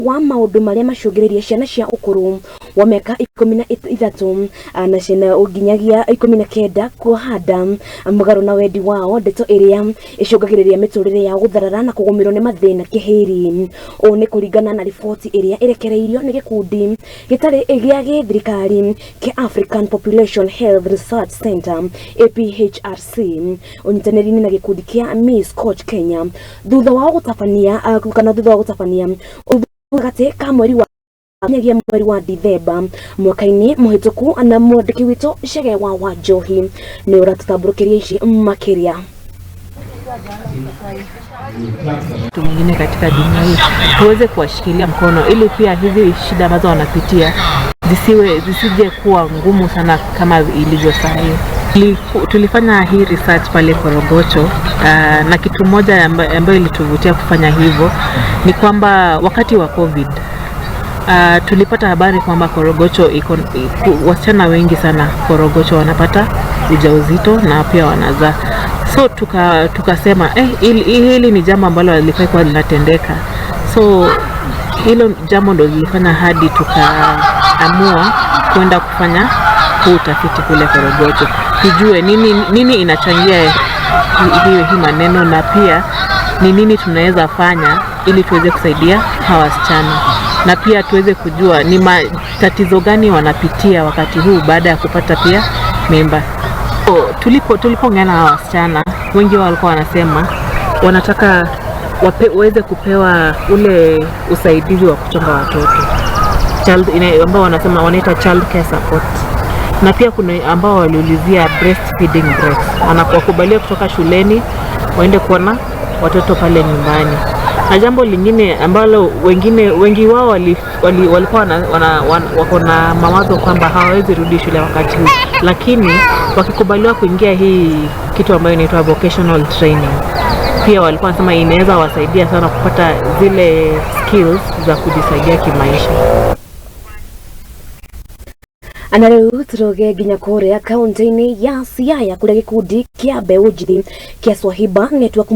Wa maũndũ marĩa macũngĩrĩirie ciana cia ũkũrũ wa mĩaka 13 na ciana nginyagia 19 kuoha nda mũgarũ na wendi wao, ndeto ĩrĩa ĩcũngagĩrĩria mĩtũrĩre yao gũtharara na kũgũmĩrwo nĩ mathĩna kĩhĩri. Ũũ nĩ kũringana na riboti ĩrĩa ĩrekereirio nĩ gĩkundi gĩtarĩ gĩa gĩthirikari kĩa African Population Health Research Center, APHRC, ũnyitanĩri-inĩ na gĩkundi kĩa Miss Coach Kenya thutha wao gũtabania kana thutha wa gũtabania gatagatĩ ka mweri wa nginyagia mweri wa Dithemba mwaka-inĩ mũhĩtũku. Na mwandĩki witũ Chege wa Wanjohi nĩ ũratũtambũrũkĩria ici makĩria. Mtu mwingine katika dunia hii tuweze kuwashikilia mkono ili pia hizi shida ambazo wanapitia zisije kuwa ngumu sana kama ilivyo sahii. Tulifanya hii research pale Korogocho, na kitu moja ambayo ilituvutia kufanya hivyo ni kwamba wakati wa COVID tulipata habari kwamba Korogocho iko wasichana wengi sana Korogocho wanapata ujauzito na pia wanazaa. So tukasema hili ni jambo ambalo halifai kuwa linatendeka. So hilo jambo ndo lilifanya hadi tukaamua kwenda kufanya huu utafiti kule Korogocho, tujue nini, nini inachangia hii maneno na pia ni nini tunaweza fanya ili tuweze kusaidia hawa wasichana na pia tuweze kujua ni matatizo gani wanapitia wakati huu baada ya kupata pia mimba. So, tulipoongea na hawa wasichana, wengi wao walikuwa wanasema wanataka waweze kupewa ule usaidizi wa kuchunga watoto ambao wanasema wanaita child care support, na pia kuna ambao waliulizia breastfeeding breaks, wakubaliwa kutoka shuleni waende kuona watoto pale nyumbani. Na jambo lingine ambalo wengine wengi wao walikuwa wako na mawazo kwamba hawawezi rudi shule wakati huu, lakini wakikubaliwa kuingia hii kitu ambayo inaitwa vocational training, pia walikuwa wanasema inaweza wasaidia sana kupata zile skills za kujisaidia kimaisha. Na rĩu tũroge nginya kũrĩa kaunti-inĩ ya Siaya kũrĩa gĩkundi kĩa mbeũ njĩthĩ kĩa Swahiba Network.